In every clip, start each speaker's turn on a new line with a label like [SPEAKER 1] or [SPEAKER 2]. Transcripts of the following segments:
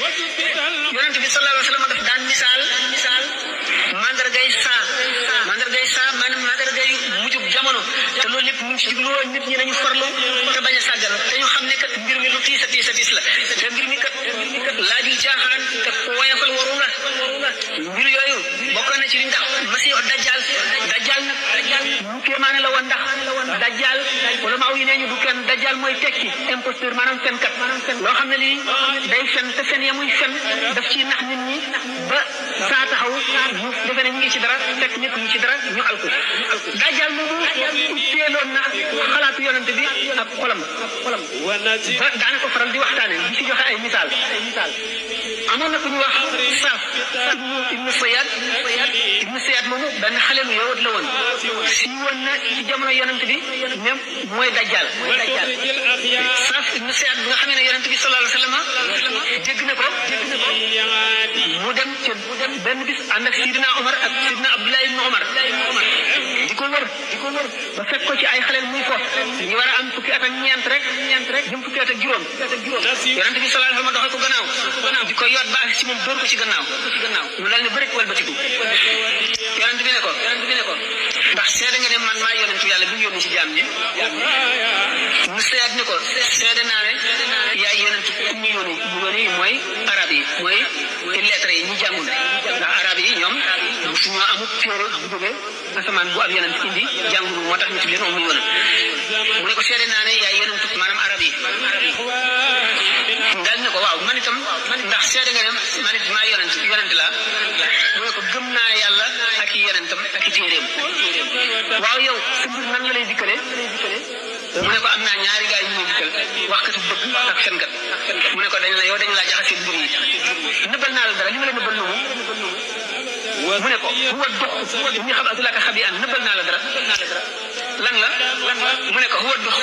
[SPEAKER 1] yonent bi sallallahu alayhi wa sallam daf daan misaal mandargay saa maanaam mandargay mujjub jamono te loolu lépp mu ngi ci jubloo nit ñi nañu farlu te bañ a sàggan te ñu xam ne kat mbir mi lu tiis a tiis la te mbir mi kat laajul caaxaan te ku woyofal waru nga mbir yooyu bokk na ci li ndax masiix dajjal nag mu kéemaane la woon ndax dajjal wala maaw yi nee ñu du kenn dajjal mooy tekki imposteur maanaam fenkat loo xam ne lii day fen te fen ya muy fen daf ci nax nit ñi ba saa taxaw ñu defe ne ñu ngi ci dara fekk nekk ñu ci dara ñu alku dajjal moomu teeloon na xalaatu yonente bi ak xolam ba daana ko faral di waxtaane di ci joxe ay misaal amoon na ku ñu wax Saaf ibnu Sayaad moomu benn xale lu yowat la woon si woon na ci jamono yonent bi même mooy dajjal Saaf ibnu Sayaad bi nga xamee ne yonent bi sallallahu alayhi wa sallam dégg na ko mu dem benn bis ànd ak Sidina Omar ak Sidina Abdullah ibnu Omar di ko wër ba fekk ko ci ay xale muy fo ñu war a am fukki at ak ñeent rek jëm fukki at ak juróom yonent bi sallallahu alayhi wa sallam doxee ko gannaaw di ko yoot ba ak ci moom dóor ko ci gannaaw mu dal ne bëri walbatiku yonent bi ne ko ndax seede nga ne man maa yonentu yàlla bi ñu yónni ci jaam ñi mu seet ne ko seede naa ne yaay yonentu ñu yónni mooy arab yi mooy lettre yi ñi jàngul ndax arab yi ñoom suñoo amul téere bu jógee asamaan bu ab yonent indi jàngul moo tax ñu tudd leen mu yónni mu ne ko seede naa ne yaay yonentu maanaam arab yi dal ne ko waaw man itam ndax seede nga ne man it maa yonent laa mu ne ko gëm naa yàlla ak i yonentam ak i téeréem waaw yow sa mbir nan la lay dikkale mu ne ko am naa ñaari gaay yu ñuy dikkal waxkatu bëgg ak fenkat mu ne ko dañ laa jaxase mbir yi nëbbal naa la dara li ma la nëbbal lu mu ne ko huwa dox ñu xam atulaka xabi an nëbbal naa la dara lan la mu ne ko huwa dox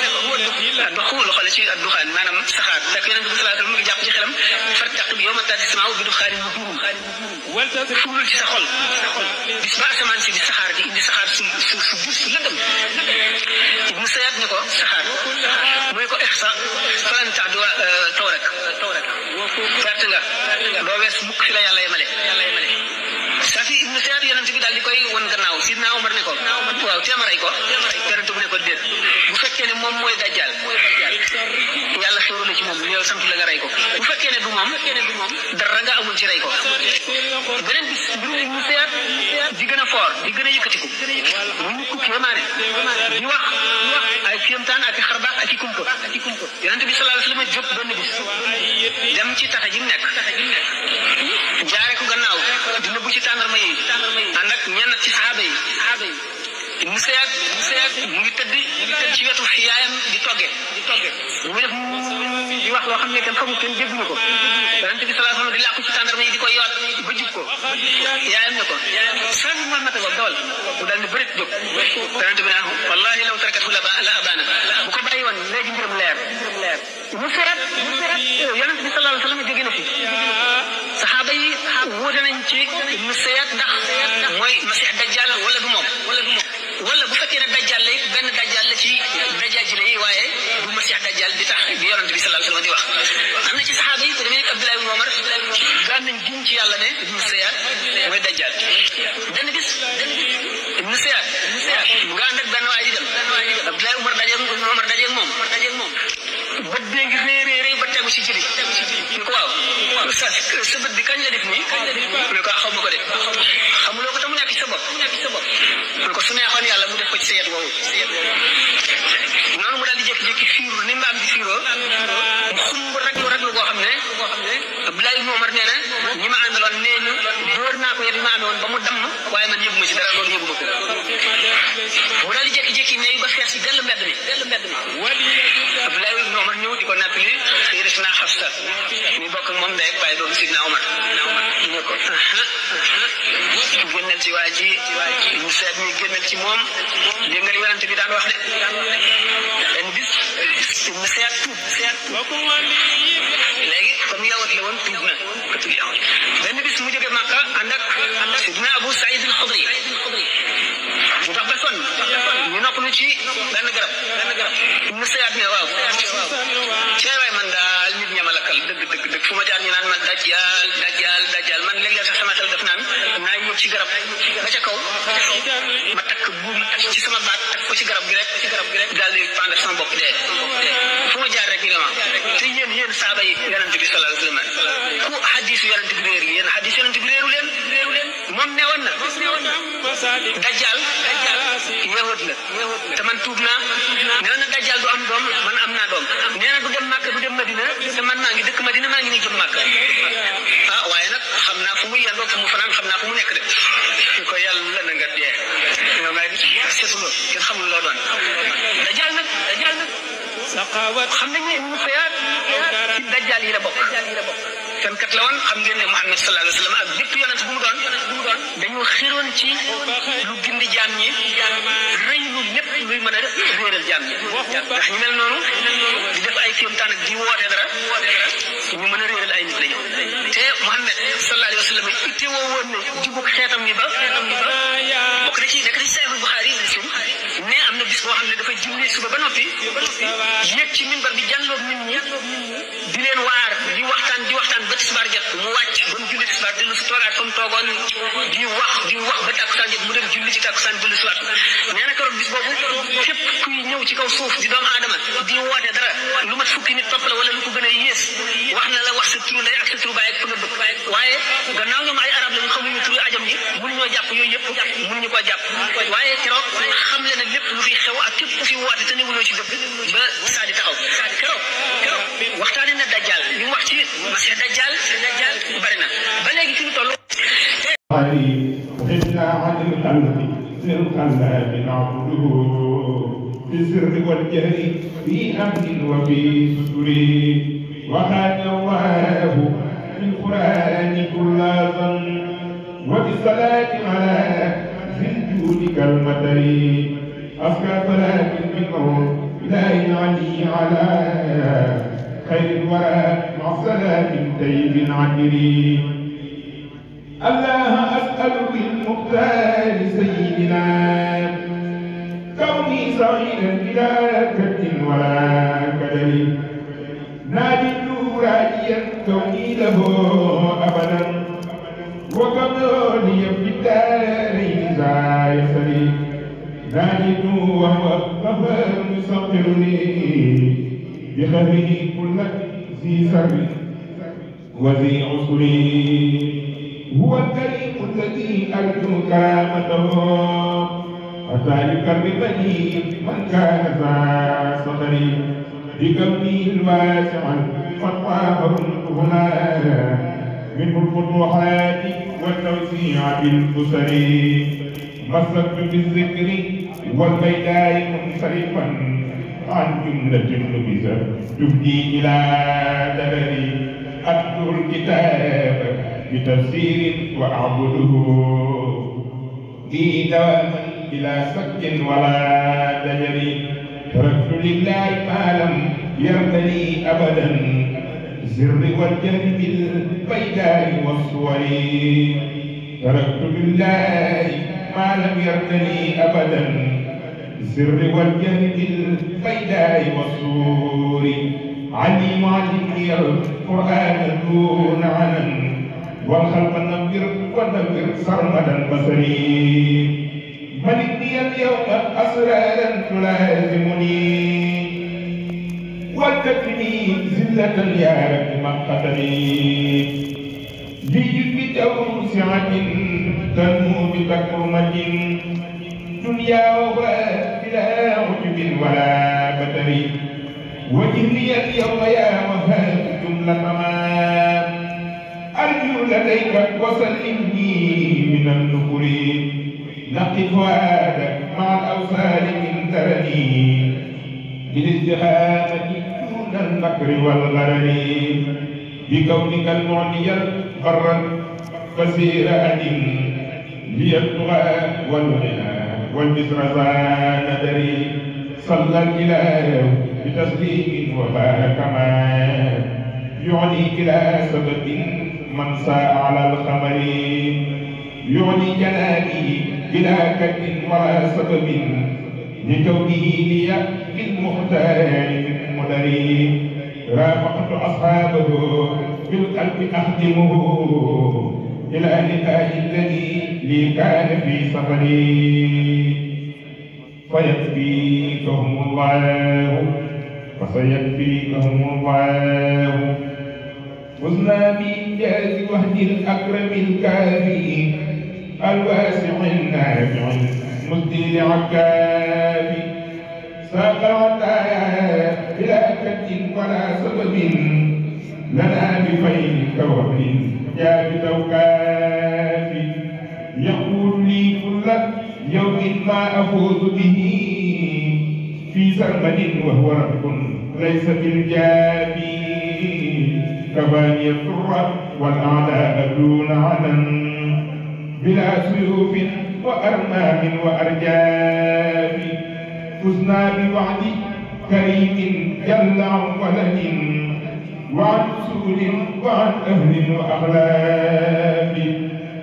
[SPEAKER 1] lu xale ci ak duxaan maanaam saxaar fekk yonent bi sallallahu alayhi wa sallam mu ngi jàpp ci xelam fartaqib yawma ta'ti as-samaa'u bi duxaanin mubiin fuulul ci sa xol bis ba asamaan si di saxaar di indi saxaar su lëndëm Ibnu Sayaad ne ko saxaar mu ne ko ihsa falan ta'du tawrak perte nga doo wees mukk fi la yàlla yemale Safi Ibnu Sayaad yonent bi daal di koy won gannaaw Sidna Omar ne ko waaw teema rey ko yonent bi ne ko déet bu fekkee ne moom mooy dajjal yàlla xéeru la ci moom yow sant la nga rey ko bu fekkee ne du moom dara nga amul ci rey ko beneen bis mbirum Ibnu Sayaad di gën a foor di gën a yëkkatiku muy nit ku kéemaane di wax ay kéemtaan ak i xarbaax ak i kumpa yonent bi sallallahu alayhi wa sallam jóg benn bis dem ci taxa ji mu nekk jaare ko gannaaw di nëbbu ci tàndarma yi ànd ak ñenn ci saxaaba yi Ibnu Sayaad mu ngi tëdd ci wetu fi yaayam di togge mu def di wax loo xam ne kenn xamul kenn dégguñu ko yonent bi sallallahu alayhi wa sallam di làqu ci tàndarma yi di ko yoot ba jub ko yaayam ne ko saa bi ma mata boog dawal mu dal ne bërit jóg yonent bi naan wallahi law tarakathu la abana bu ko bàyyi woon léegi mbirum leer Ibnu Sayaad yonent bi sallallahu alayhi wa sallam jóge na fi saxaaba yi wuute nañ ci Ibnu Sayaad ndax mooy Masiix Dajjal wala du moom wala bu fekkee ne dajjal la benn dajjal la ci dajjal yi waaye du Masiix Dajjal bi tax bi yonent bi sallallahu alayhi wa sallam di wax am na ci saxaaba yi ku demee nekk Abdullah ibn Umar daan nañ giñ ci yàlla ne Ibnu Sayaad mooy dajjal benn bis Ibnu Sayaad mu nga ànd ak benn waay di dem Abdullah Umar dajeeg moom bët bee ngi réy ba tegu ci jëri ñu ko waaw sa bët bi kañ la def nii mu ne ko xaw ma ko de xamuloo ko te mu nekk ci sa bopp mu ko su neexoon yàlla mu def ko ci sa yet woowu noonu mu daal di jékki-jékki fiiru ni mbaam di fiiroo mu xumb raglu boo xam ne Abdullah ibn Umar nee na ñi ma àndaloon nee ñu dóor naa ko yet yi ma amee woon ba mu damm waaye man yëguma ci dara loolu yëguma ko mu daal di jékki-jékki ne ba fees ci dellu mbedd mi Abdullah ibn Umar ñëw di ko nattali Sayyidatuna Hafsa mi bokk ak moom ndey ak baay doon Sidna Umar ñu ko génnal ci waa ji ñu seet ñu génnal ci moom dégg nga li yonent bi daan wax de benn bis ñu seet léegi comme yawat la woon tuub na benn bis mu jóge Makka ànd ak Sidna Abu Saïd al-Xudri mu tax ba sonn ñu noppalu ci benn garab ñu seet ne waaw cee waay man daal nit ñama lakkal dëgg fu ma jaar ñu naan ma dajjal man léeg-léeg sax sama xel def naan naa yóbbu ci garab ba ca kaw ma takk buum ci sama baat takk ko ci garab gi rek daal di pendre sama bopp dee fu ma jaar rek ñu ne ma te yéen saaba yi yonent bi sallallahu alayhi wa sallam ku xadisu yonent bi réer yi yéen xadis yonent bi réeru leen moom ne woon na dajjal yahud la te man tuub naa nee na dajjal du am doom man am naa doom nee na du dem Màkka du dem Madina te man maa ngi dëkk Madina maa ngi nii jëm Màkka waaye nag xam naa fu muy yendoo fu mu fanaan xam naa fu mu nekk de ko yàlla na nga dee yow ngay setuloo kenn xamul loo doon dajjal nag xam nañ ne mu xëyaat ci dajjal yi la bokk kan kat la woon xam ngeen ne Muhammad sallallahu alayhi wa sallam ak bépp yonent bu mu doon dañoo xiroon ci lu gindi jaam ñi rëy lu lépp luy mën a réeral jaam ñi ndax ñu mel noonu di def ay kéemtaan ak di woote dara ñu mën a réeral ay nit lañu te Muhammad sallallahu alayhi wa sallam itte woo woon ne jubug xeetam mi ba bokk na ci nekk na ci Sahih Bukhari Muslim ne am na bis boo xam ne dafa julli suba ba noppi yéeg ci minbar bi jànloog nit ñi di leen waar di waxtaan ba tisbaar jot mu wàcc ba mu julli tisbaar dellu si toogaat fa mu toogoon di wax ba tàkkusaan jot mu dem julli ci tàkkusaan dellu si waat nee na keroog bis boobu képp kuy ñëw ci kaw suuf di doomu aadama di woote dara lu mat fukki nit topp la wala lu ko gën a yées wax na la wax sa turu ndey ak sa turu baay ak fa nga dëkk waaye gannaaw ñoom ay arab lañu xamuñu turu ajam yi mënuñoo jàpp yooyu yëpp mënuñu koo jàpp waaye keroog xam le na lépp lu fi xew ak képp ku fi woote te newuloo ci dëkk ba saa di taxaw keroog waxtaane na dajjal li mu wax ci masih dajjal bari na ba léegi fi ñu toll
[SPEAKER 2] بالسر والجهر في أمن وفي ستر وخان الله في القرآن كل ظن وبالصلاة على ذي الجود كالمطر أزكى صلاة منه إله علي على خير الورى مع صلاة طيب عجري الله أسأل بالمختار سيدنا كوني صغيرا بلا كد ولا كدر ناديت راجيا كوني له أبدا وكوني في الدارين زايسري ناديت وهو غفر يسخرني بخيره كل ذي سر وذي عسر هو الكريم الذي أرجو كرامته حتى يكرمني من كان ذا صدر بكوني الواسع فطاه هنا منه الفتوحات والتوسيع بالبصر مسكت بالذكر والبيداء منصرفا عن جملة نبذة تفدي إلى درري أتلو الكتاب بتفسير وأعبده بي دواما بلا سك ولا دجر تركت لله ما لم يرتني أبدا السر والجهل بالبيداء والصور تركت لله ما لم يرتني أبدا السر والجهل بالبيداء والصور علي معلمني القرآن دون عنن والخلق نبر ونبر سرمدا بصري ملكني اليوم أسرارا تلازمني وتكفني زلة يا رب مقتني لجد بتوسعة تنمو بتكرمة دنيا بلا عجب ولا بتر وجهني اليوم يا وهاب جملة ما أرجو لديك وسلمني من النفر نقي فؤادك مع الأوصال من درني بالاستهامة دون المكر والغرر بكونك المعطي برا فسير أدم لي الطغى والغنى والبسر زاد دري صلى الإله بتسليم وبارك ما يعني إلى سبب من ساء على الخمر يعني جنابي بلا كد ولا سبب لكونه لي بالمختار من مدري رافقت أصحابه بالقلب أخدمه إلى لقاء الذي لي كان في سفري فيكفيكهم الله فسيكفيكهم الله فزنا بإنجاز وحد الأكرم الكافي الواسع النافع المسدي لعكافي ساق العطايا بلا كد ولا سبب لنا بخير كوكب جاء بتوكافي يقول لي كل يوم ما أفوز به في سرمد وهو رب ليس بالجافي كفاني الضر والأعداء دون عدن بلا سيوف وأرمام وأرجاف فزنا بوعد كريم جل عن ولد وعن سول وعن أهل وأخلاق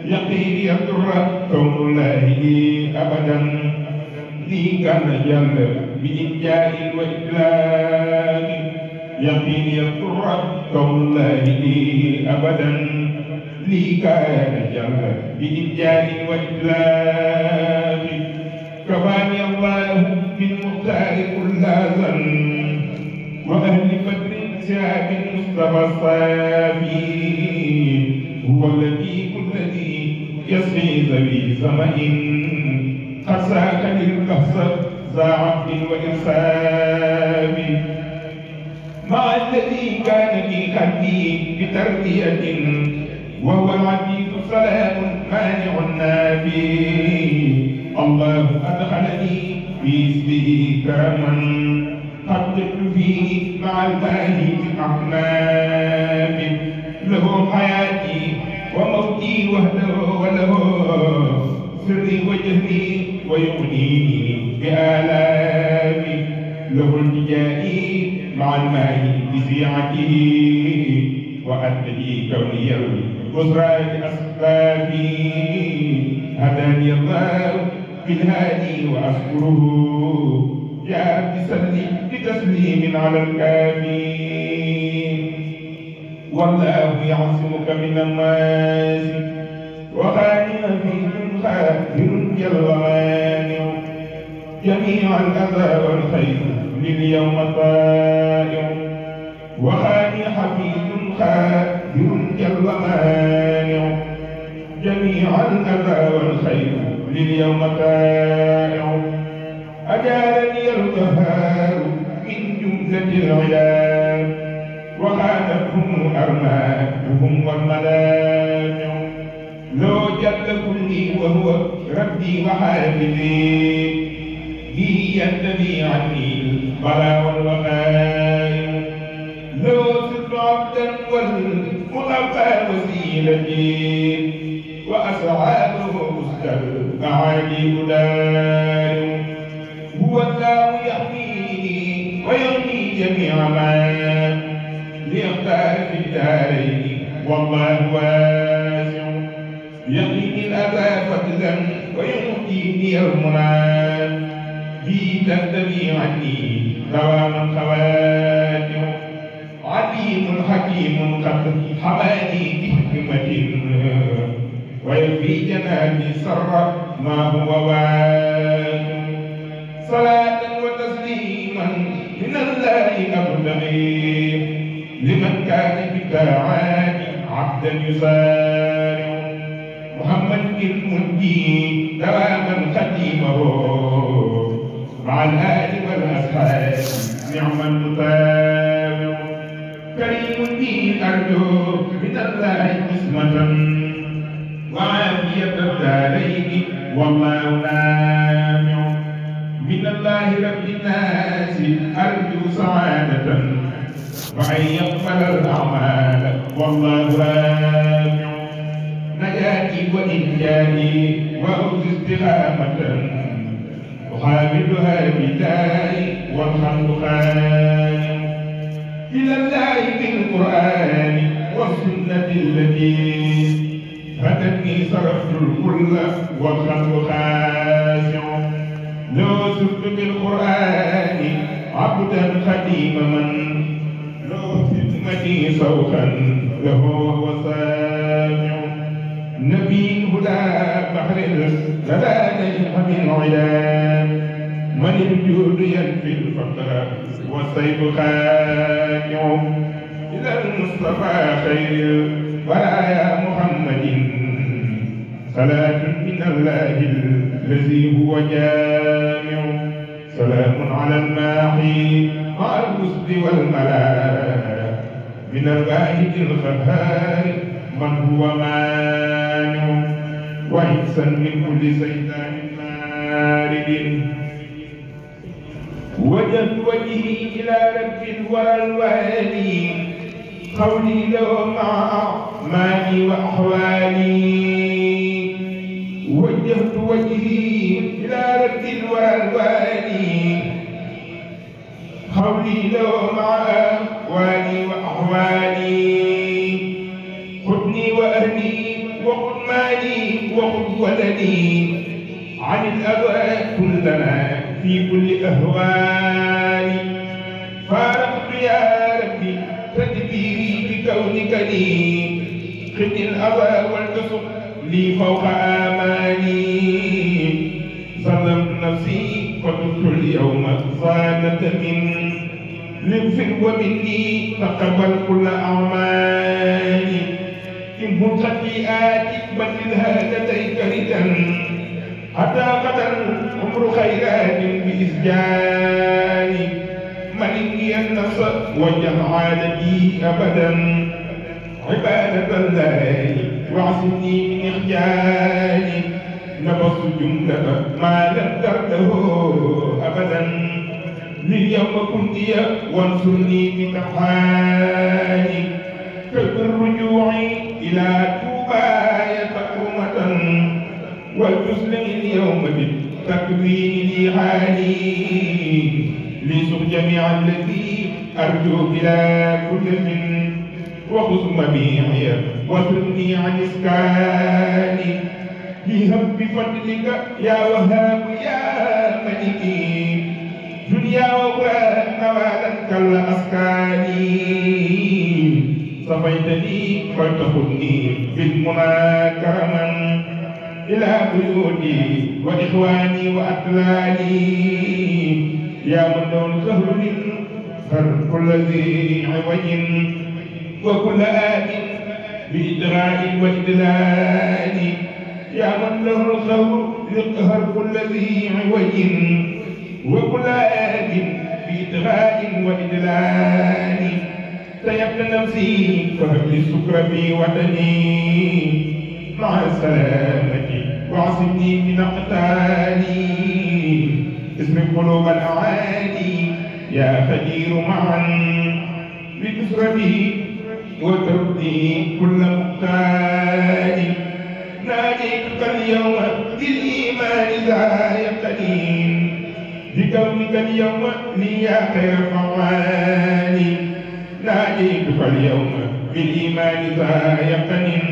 [SPEAKER 2] يقين يضر كون الله لي أبدا لي كان جل بإنجاء وإطلاق يقين يضر كون الله لي أبدا لي كان جل بإنجاء وإطلاق كفاني الله بالمختار كل ذن وأهل بدر ساب المصطفى الصافي هو الذي الذي يسقي ذوي سماء قد ساق للبحث ذا عبد وإرسال مع الذي كان في قلبي بتربية وهو العزيز السلام مانع النافي الله أدخلني في اسمه كرما حققت فيه مع الماهي بأحلام له حياتي وموتي وحده وله سري وجهري ويغنيني بآلامي له التجائي مع الماء بسيعته وأدني كوني البصرى لأسبابي هداني الله بالهادي وأشكره يا رب سلي بتسليم على الكافي والله يعصمك من الناس وخانع فيه خافر جل مانع جميع الأذى والخير لليوم طائع وخانع حفيظ خافر جل مانع جميع الأذى والخير لليوم طائع أجارني القهار من جملة العلام وخانتهم أرماؤهم والملامع لو جل كلي وهو ربي وحافظي به ينتبي عني البلاء والوقائع لو صرت عبدا والمغفى وسيلتي وأصحابه مستمعاني أدار هو الله يحميني ويغني جميع ما ليختار في الدارين والله واسع يقيني الأذى فضلا ويهديني المنى به تنتمي عني دواما خواتم عليم حكيم قد حماني بحكمة ويكفي جنابي سر ما هو واسع صلاة وتسليما من الله أبتغي لمن كان بالطاعات عبدا يسارع محمد المنجي دواما خديمه مع الآل والأصحاب نعم المتابع كريم به أرجو من الله قسمة وعافية الدارين والله نافع من الله رب الناس أرجو سعادة وأن يقبل الأعمال والله رافع نجاتي وإنجاتي وأوز استقامة أحاملها بالله والخلق خالق إلى الله بالقرآن والسنة التي هدتني صرفت الكل والخلق خاسع لو سرت بالقرآن عبدا خديم من لو خدمتي صوتا له وهو سامع نبي هدى بحر لدى نجم العلام من الجود ينفي الفقر والسيف خانع إلى المصطفى خير ورايا محمد صلاة من الله الذي هو جامع سلام على الماحي مع الوسط والملاك من الواحد القهار من هو مانع وإنسا من كل سيطان مارد وجهت وجهي إلى رب الورى الوالي قولي له مع أعمالي وأحوالي وجهت وجهي إلى رب الورى الوالي قولي له مع أحوالي وأحوالي خذني وأهلي وخذ مالي وخذ ولدي عن الأذى كلنا في كل أهوالي فارقت يا ربي تدبيري بكونك لي خذ الأذى والتسق لي فوق آمالي ظلمت نفسي فتبت اليوم صانة من لغفر ومني تقبل كل أعمالي إن كنت خطيئات بدلها لديك ردا حتى قدر عمر خيرات بإسجاني ملكي النفس واجعل عادتي أبدا عبادة الله واعصمني من إخجالي نبص جملة ما لم ترده أبدا لليوم كنت وانصرني بتحالي كبر رجوعي إلى توباي تكرمة والتسلم اليوم بالتكوين لي حالي لسق جميع الذي أرجو بلا كل من وخذ مبيعي واسرني عن إسكاني لهم بفضلك يا وهاب يا ملكي دنيا وأخرى نوالا كالأسكاني صفيتني فلتخذني بالمنى كرما إلى بيوتي وإخواني وأكلاني يا من دون سهل فرق الذي عوج وكل آت بإدغاء وإدلال يا من له الخور يقهر كل ذي عوج وكل آت بإدغاء وإدلال سيبت نفسي فهب لي السكر في وطني مع السلامة واعصمني من أقتالي اسرق قلوب الأعادي يا خدير معا بكسرتي وتردي كل مقتال ناديتك اليوم بالإيمان ذا يقين بكونك اليوم لي يا خير فعالي ناديتك اليوم بالإيمان ذا يقين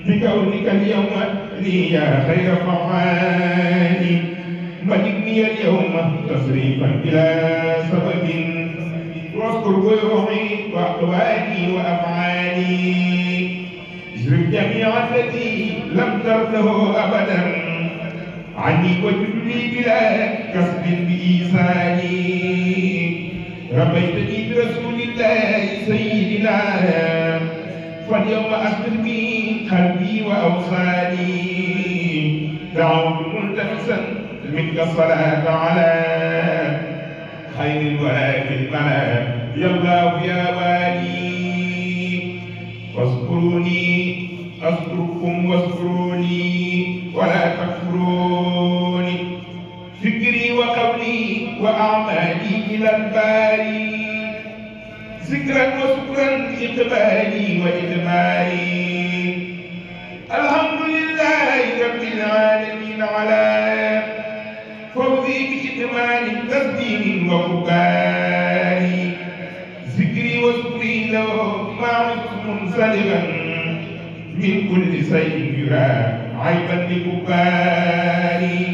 [SPEAKER 2] بكونك اليوم لي يا خير فعالي ملكني اليوم تصريفا بلا سبب واذكر بيوعي وأقوالي وأفعالي اجرب جميع الذي لم ترده أبدا عني وجد لي بلا كسب بإيصالي ربيتني برسول الله سيدنا فاليوم أصبر بي قلبي وأوصالي دعوت ملتمسا منك الصلاة على خير الورى في الملا يا الله يا والي فاذكروني أذكركم واذكروني ولا تكفروني فكري وقولي وأعمالي إلى الباري ذكرا وشكرا إقبالي وإدماري الحمد لله رب العالمين على فوزي بإتمان تسليم وكباري ذكري وشكري له مع منسلبا من كل شيء يرى عيبا لكباري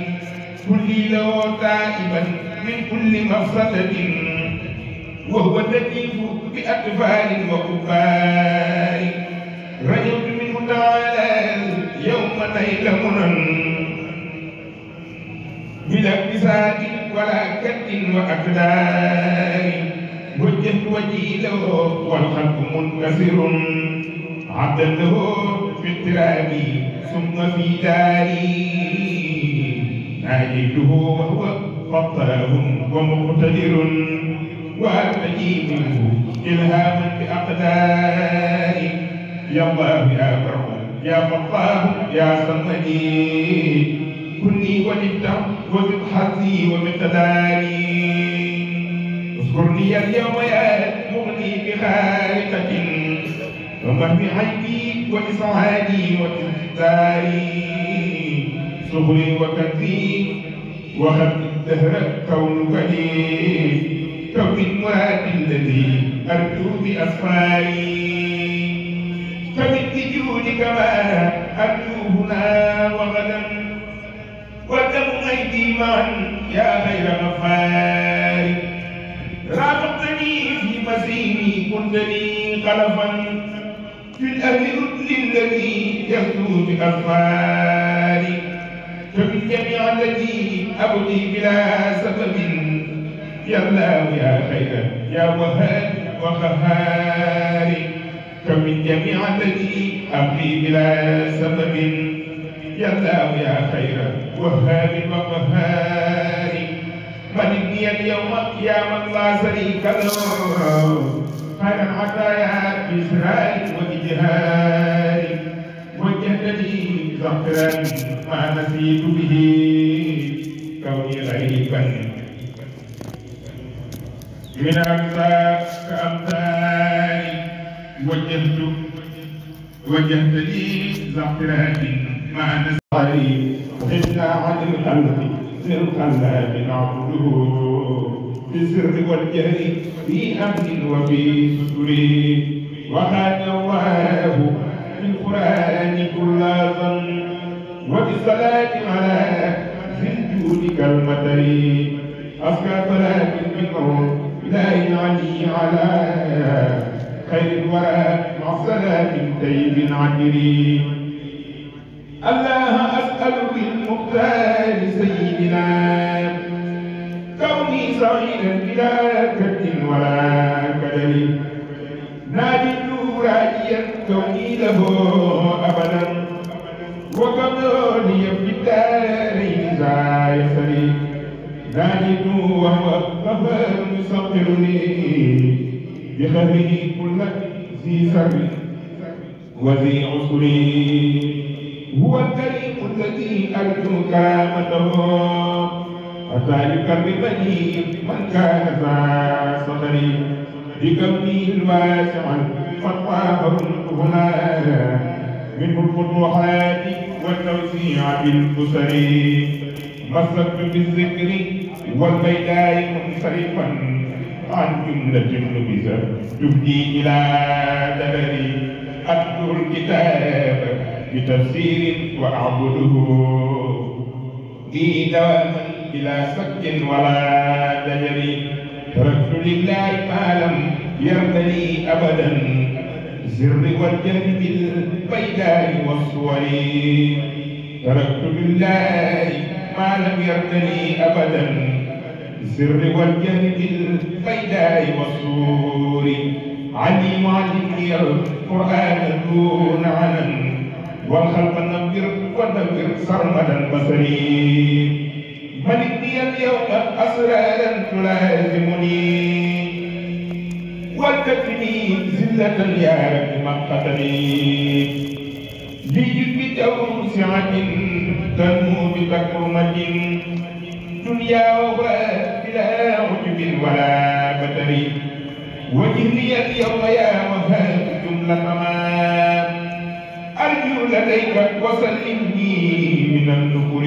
[SPEAKER 2] كل له تائبا من كل مفسدة وهو اللطيف بأطفال وكبار رجوت منه تعالى يوم نيل منن بلا ابتسام ولا كد وأقدار وجهت وجهي له والخلق منكسر عبدا له في اضطرابي ثم في داري ناجيته وهو فطاه ومقتدر وارتجي منه الهاما باقداري يا الله يا بر يا فطاه يا صمدي كني ونفتح وزد حظي ومقداري اذكرني اليوم يا مغني بخارقة ومهم عيبي وإسعادي وإنذاري صغري وكنزي وخط الدهر كونك لي كون المراد الذي أرجو بأسفاري فمن جودك ما أرجو هنا وغدا ودم أيدي معا يا خير غفار رافقتني في مسيري كنت لي خلفا في الأهل الرسل الذي يغدو بأسفاري فمن جميع الذي أبغي بلا سبب يا الله يا خير يا وهاب وقهار فمن جميع الذي أبغي بلا سبب يا الله يا خير وهاب وقهار مددني اليوم يا من لا شريك له خير العطايا بإسرار وإجهار وجهتني ذكرا ما نسيت به كوني غريبا من أمساك كأمثالي وجهت لي ذكرات ما نسيت إلا عن الخلق للخلاق نعبده في السر والجهر في أمن وفي ستر وخان الله في القرآن كل ظن وبالصلاة على ذي الجود كالمطر أزكى صلاة منه لا يعلي على خير الورى مع صلاة طيب عجري الله أسأل بالمختار سيدنا كوني سعيدا بلا كد ولا كدر نادي راجيا كوني له أبدا وكوني في الدارين ذا يسري نادي وهو غفر يسخرني بخيره كل ذي سر وذي عسر هو الكريم الذي أرجو كرامته حتى يكرمني من كان ذا صدر بكوني الواسع فطاب هنا منه الفتوحات والتوسيع بالكسر مسكت بالذكر والبيداء منصرفا عن جملة النبذة تفدي إلى دبري أتلو الكتاب بتفسير وأعبده في دواما بلا سك ولا دجر تركت لله ما لم يرضني أبدا السر والجهل بالبيداء والصور تركت لله ما لم يرضني أبدا السر والجهل بالبيداء والصور علي معلمني القرآن دون علم والخلق نبر ونبر سرمدا بصري ملكني اليوم أسرارا تلازمني وتكفني زلة يا رب مقتني لجد بتوسعة تنمو بتكرمة دنيا وأخرى بلا عجب ولا بتر وجهني اليوم يا وهاب جملة تمام أرجو لديك وسلمني من النفر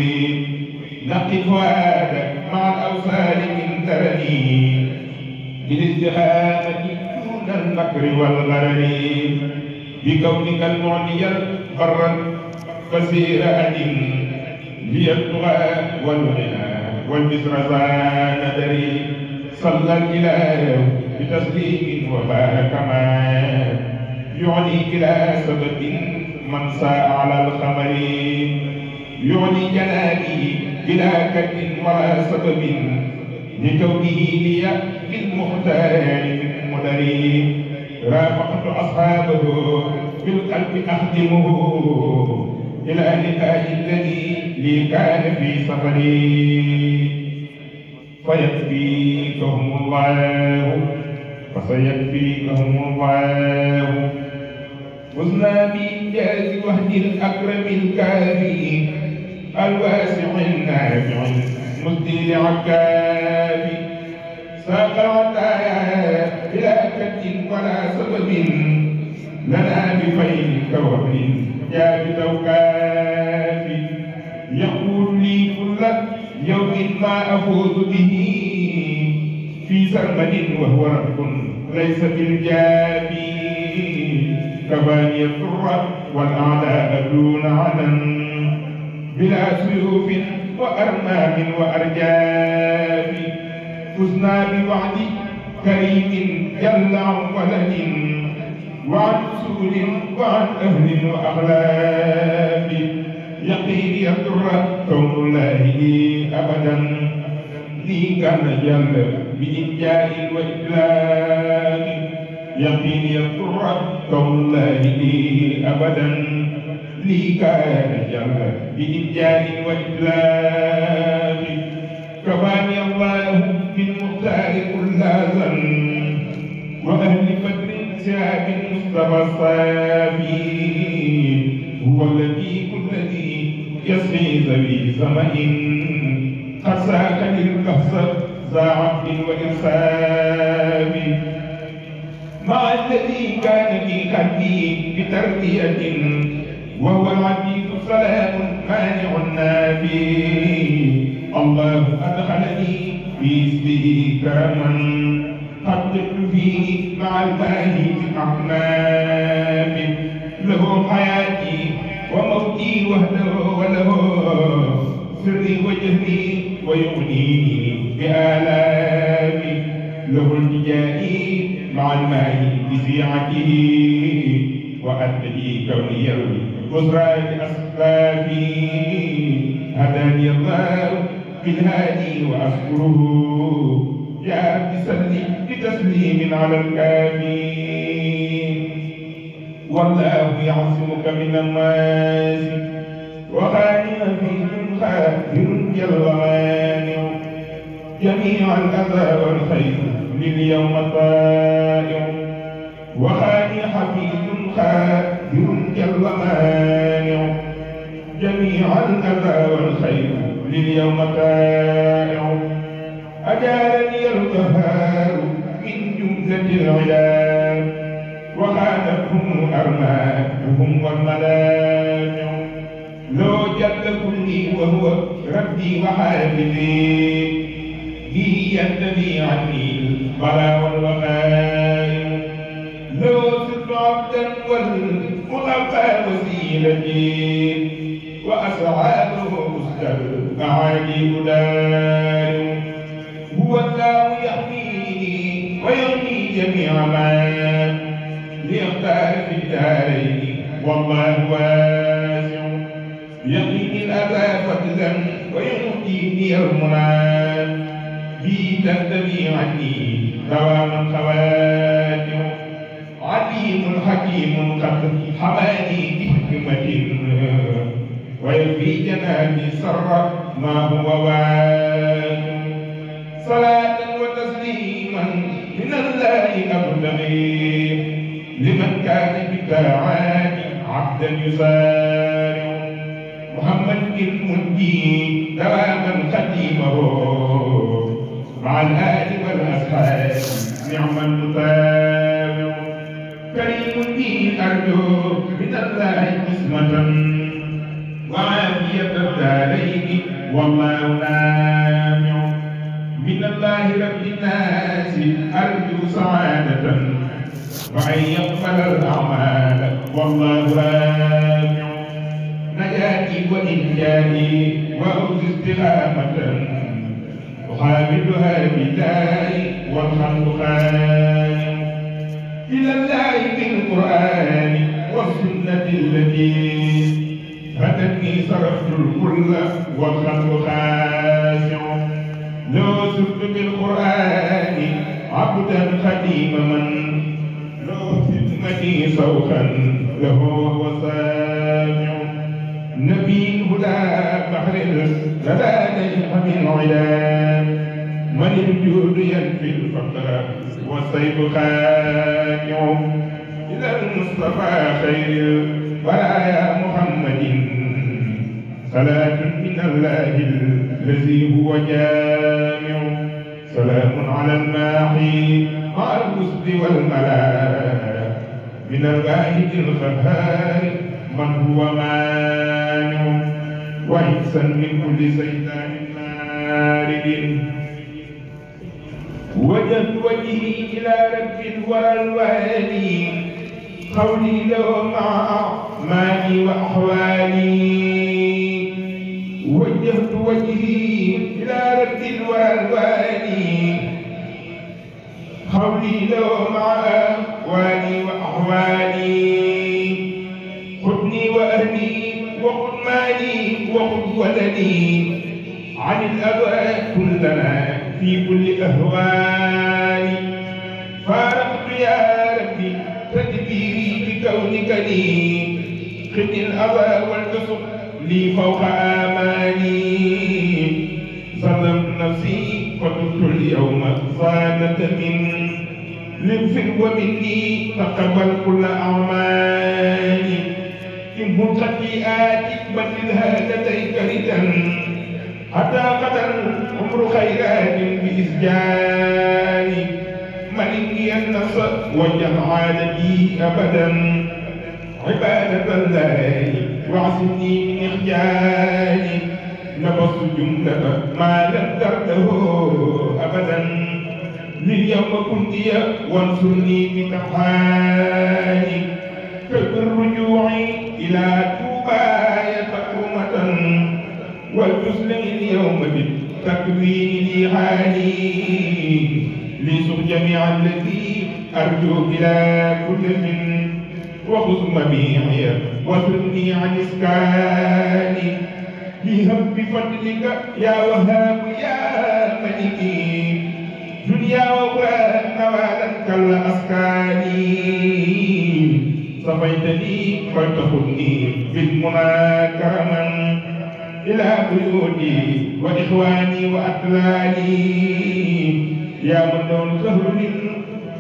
[SPEAKER 2] نقف فؤادك مع الأوصال من ترني بالاستقامة دون المكر والغرر بكونك المعني برا بصير أدم لي الطغى والغنى والبسر زان دري صلى الإله بتسليم وبارك ما يعني إلى سبب من ساء على الخمر يعني جنابي بلا كد ولا سبب لكونه لي بالمختار من مدري رافقت أصحابه بالقلب أخدمه إلى لقاء الذي لي كان في سفري فيكفيكهم الله فسيكفيكهم الله فزنا بإنجاز وحد الأكرم الكافي الواسع النافع المسدي لعكافي ساق العطايا بلا كد ولا سبب لنا بخير كوكب جاء بتوكافي يقول لي كل يوم ما أفوز به في سرمد وهو رب ليس بالجافي كفاني الضر والأعداء دون عدن بلا سيوف وأرمام وأرجاف فزنا بوعد كريم جل عن ولد وعن سول وعن أهل وأخلاف يقيني الضر كون الله لي أبدا لي كان جل بإنجاء وإطلاق يقيني الضر كون الله لي أبدا لي كان جل بإنجاء وإطلاق كفاني الله بالمختار كل ذن وأهل بدر ساب المصطفى الصافي هو الذي كل ذي يسقي ذوي سمع قد ساق للكهف ذا عبد وإرساب مع الذي كان في قلبي بتربية وهو العزيز سلام مانع النبي الله أدخلني في اسمه كرما حققت فيه مع المال أحمام له حياتي وموتي وحده وله سري وجهي ويغنيني بآلامي له التجائي مع الماء بزيعته وأدري كوني البصرى لأسبابي هداني الله بالهادي وأشكره يا رب سلي بتسليم على الكافي والله يعصمك من الناس وخانع فيهم خاهر جل مانع جميع الأذى والخير لليوم طائع وخانع حفيظ خاهر جل مانع جميع الأذى والخير لليوم طائع أجارني القهار من جملة العلام وخانتهم أرماؤهم والملامع لو جل كلي وهو ربي وحافظي به ينتفي عني البلاء والوباء لو صرت عبدا والملقى وسيلتي وأصحابه مستمعاني هداي هو الله يحميني ويغني جميع ما ليختار في الدارين والله واسع يقيني الأذى فضلا ويعطيني المنى بي تنتمي عني دواما خواتم عليم حكيم قد حماني بحكمة ويكفي جنابي سر ما هو واجب صلاة وتسليما من الله أبتغي لمن كان بطاعات عبدا يسارع محمد المنجي دواما خديمه مع الآل والأصحاب نعم المتابع كريم به أرجو من الله قسمة وعافية الدارين والله نافع من الله رب الناس أرجو سعادة وأن يقبل الأعمال والله رافع نجاتي وإنجاتي وأرجو استقامة أحاولها بداي والخلق خان إلى الله بالقرآن والسنة التي هدتني صرفت الكل والخلق خاشع لو سرت بالقرآن عبدا خديم من لو خدمتي صوتا له وهو سامع نبي هدى بحر لدى نجم من علا من الجود ينفي الفقر والسيف خانع إلى المصطفى خير البرايا محمد صلاة من الله الذي هو جامع سلام على الماحي مع الرسل والملائكة من الواحد القهار من هو مانع وحفظا من كل شيطان مارد وجهت وجهي إلى رب الورى الوالي قولي له مع أعمالي وأحوالي وجهت وجهي إلى رب الورى الوالي قولي له مع أحوالي وأحوالي خذني وأهلي وخذ مالي وخذ ولدي عن الأبواب كلنا في كل أهوالي فارقت يا ربي تدبيري بكونك لي خذ الأبى والبسط لي فوق آمالي ظلمت نفسي فتبت اليوم صادت من لطف ومني تقبل كل أعمالي إن كنت خطيئات بدلها لديك ردا حتى قدر عمر خيرات بإسجاني ملكي النفس وجمع لي أبدا عبادة الله واعصمني من إخجالي نبص جملة ما لم ترده أبدا لليوم كنت وانصرني بتحالي كبر رجوعي إلى توباي تقومة والتسلم اليوم بالتكوين لي حالي لسق جميع الذي أرجو إلى كل من وخذ مبيعي واصرفني عن إسكاني لهب بفضلك يا وهاب يا ملكي دنيا وأخرى نوالا كالأسكاني صفيتني فلتخذني بالمنى كرما إلى بيوتي وإخواني وأطلالي يا من له الخهر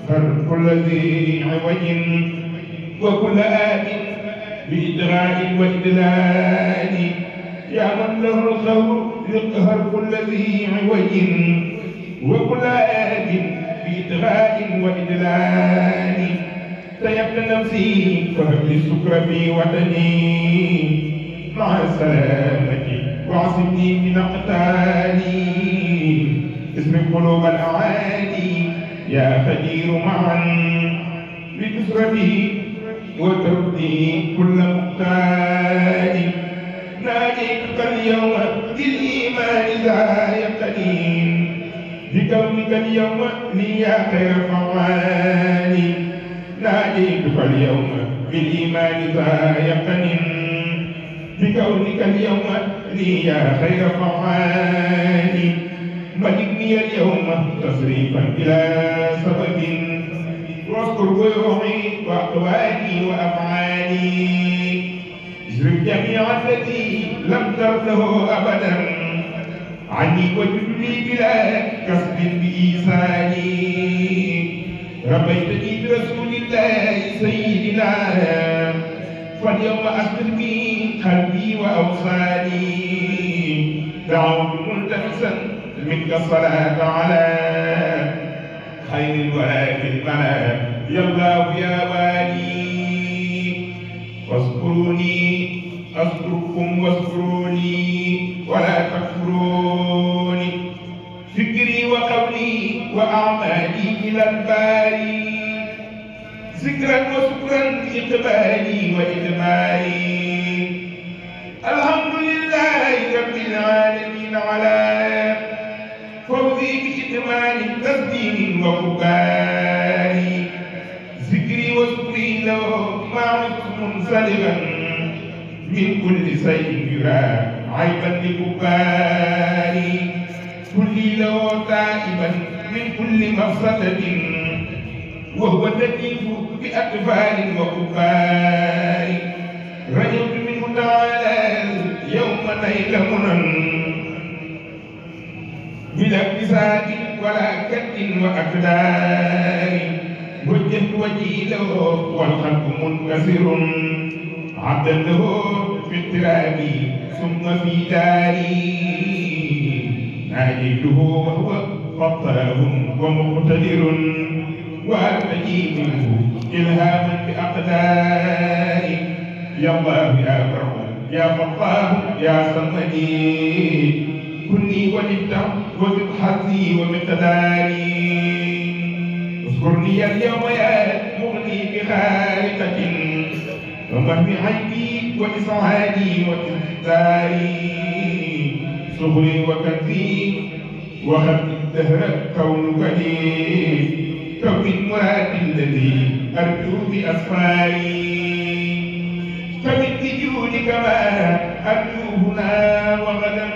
[SPEAKER 2] فرق كل ذي عوج وكل آت بإدراء وإدلال يا من له الخهر يقهر كل ذي عوج وكل آت بإدراء وإدلال سيبت نفسي فهب لي السكر في وطني مع السلامة واعصمني من أقتالي اسم قلوب الأعادي يا خدير معا بكسرتي وتردي كل مقتال ناديتك اليوم بالإيمان ذا يقين بكونك اليوم لي يا خير فعالي ناديتك اليوم بالإيمان ذا يقين بكونك اليوم لي يا خير فعالي ملكني اليوم تصريفا إلى سبب واذكر بيوعي وأقوالي وأفعالي اجرب جميع التي لم ترده أبدا عني وجدني بلا كسب بإيصالي ربيتني برسول الله سيدنا فاليوم أصبر بي قلبي وأوصالي دعوت ملتمسا منك الصلاة على خير الورى في المنام يا الله يا والي واذكروني أذكركم واذكروني ولا تكفروني فكري وقولي وأعمالي إلى الباري ذكرا وشكرا إقبالي وإدماري الحمد لله رب العالمين على فوزي بإتمام تسليم من كل شيء يرى عيبا لكباري كلي له تائبا من كل مفسدة وهو اللطيف بأطفال وكبار رجوت منه تعالى يوم نيل منن بلا اقتصاد ولا كد وأقدار وجهت وجهي له والخلق منكسر عبدا له في اضطرابي ثم في داري ناجيته وهو فطاه ومقتدر وارتجي منه الهاما باقداري يا الله يا بر يا فطاه يا صمدي كني ولدت وزد حظي ومقداري اذكرني اليوم يا مغني بخارقة ومهم عيبي وإسعادي وإنذاري صغري وكنزي وخط الدهر كونك لي كون المراد الذي أرجو بأسفاري فمن جودك ما أرجو هنا وغدا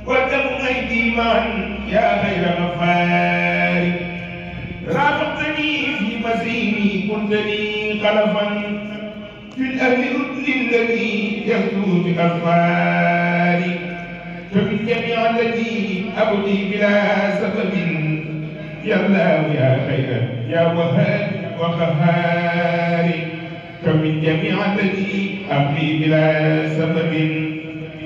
[SPEAKER 2] ودم أيدي معا يا خير غفار رافقتني في مسيري كنت لي خلفا في الأهل رد الذي يغدو بأسفاري فمن جميع الذي أبدي بلا سبب يا الله يا خير يا وهاب وقهار فمن جميع الذي أبدي بلا سبب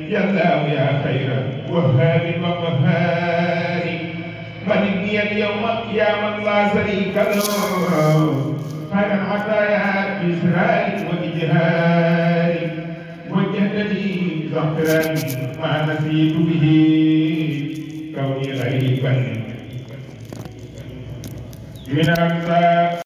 [SPEAKER 2] يا الله يا خير وهاب وقهار ملكني اليوم يا من لا شريك له خير العطايا بإسرار وإجهار وجهت لي ظهرا ما نسيت به كوني غريبا من أقصى